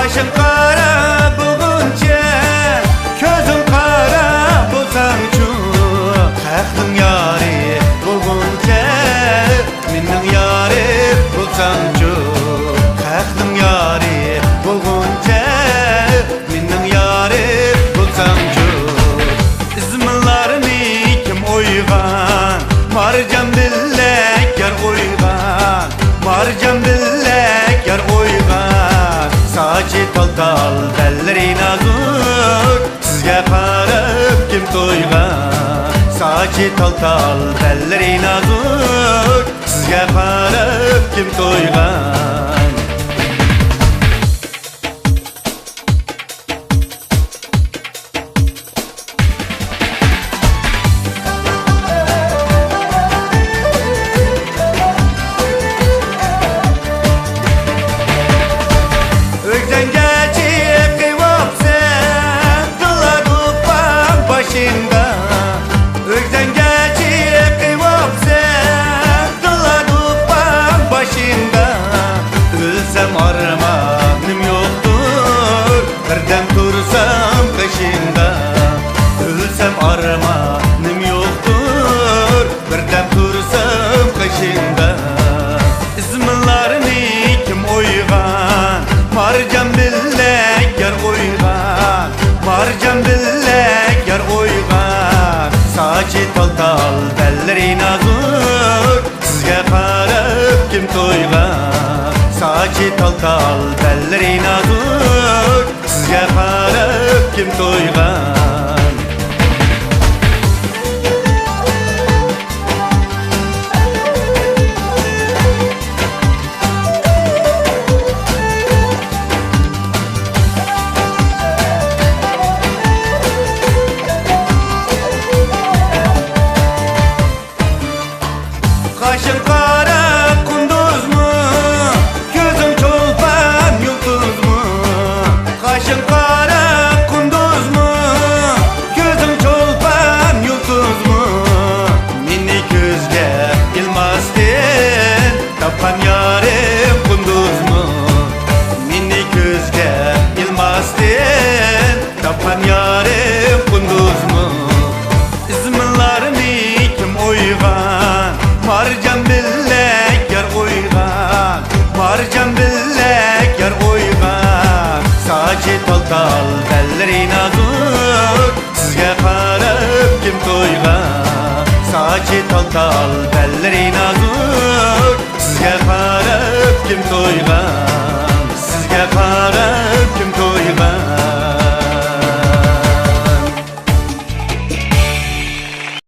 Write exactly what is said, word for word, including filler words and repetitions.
قاشىڭ قارا بولغۇنچە، كۆزۈڭ قارا بولساڭچۇ، خەقنىڭ يارى بولغۇنچە، مېنىڭ يارىم بولساڭچۇ، خەقنىڭ يارى بولغۇنچە، مېنىڭ يارىم بولساڭچۇ. ئىزمىلارنى كىم ئويغان؟ مارجان بىلەك يار ئويغان، مارجان بىلەك يار ئويغان. ساچى تال-تال، بەللىرى نازۇك، سىزگە قاراپ كىم تويغان؟ ساچى تال-تال، بەللىرى نازۇك، سىزگە قاراپ كىم تويغان؟ ئۆگزەڭگە چىقىۋاپسەن، دىلا دۇپپاڭ باشىڭدا. ئۆگزەڭگە چىقىۋاپسەن، دىلا دۇپپاڭ باشىڭدا. ئۆلسەم ئارمانىم يوقتۇر، بىردەم تۇرسام قېشىڭدا. ئۆلسەم ئارمانىم يوقتۇر، بىردەم تۇرسام قېشىڭدا. ئىزمىلارنى كىم ئويغان؟ مارجان بىلەك يار ئويغان، مارجان بىلەك يار ئويغان. ساچى تال-تال، بەللىرى نازۇك، سىزگە قاراپ كىم تويغان؟ ساچى تال-تال، بەللىرى نازۇك، سىزگە قاراپ كىم تويغان؟ قاشىڭ قارا قۇندۇزمۇ، كۆزۈڭ چولپان يۇلتۇزمۇ؟ قاشىڭ قارا قۇندۇزمۇ، كۆزۈڭ چولپان يۇلتۇزمۇ؟ مېنى كۆزگە ئىلماستىن تاپقان يارىم قۇندۇزمۇ؟ مېنى كۆزگە ئىلماستىن تاپقان يارىم قۇندۇزمۇ؟ ئىزمىلارنى كىم ئويغان؟ مارجان بىلەك يار ئويغان، مارجان بىلەك يار ئويغان. ساچى تال-تال، بەللىرى نازۇك، سىزگە قاراپ كىم تويغان؟ ساچى تال-تال، بەللىرى نازۇك، سىزگە قاراپ كىم تويغان؟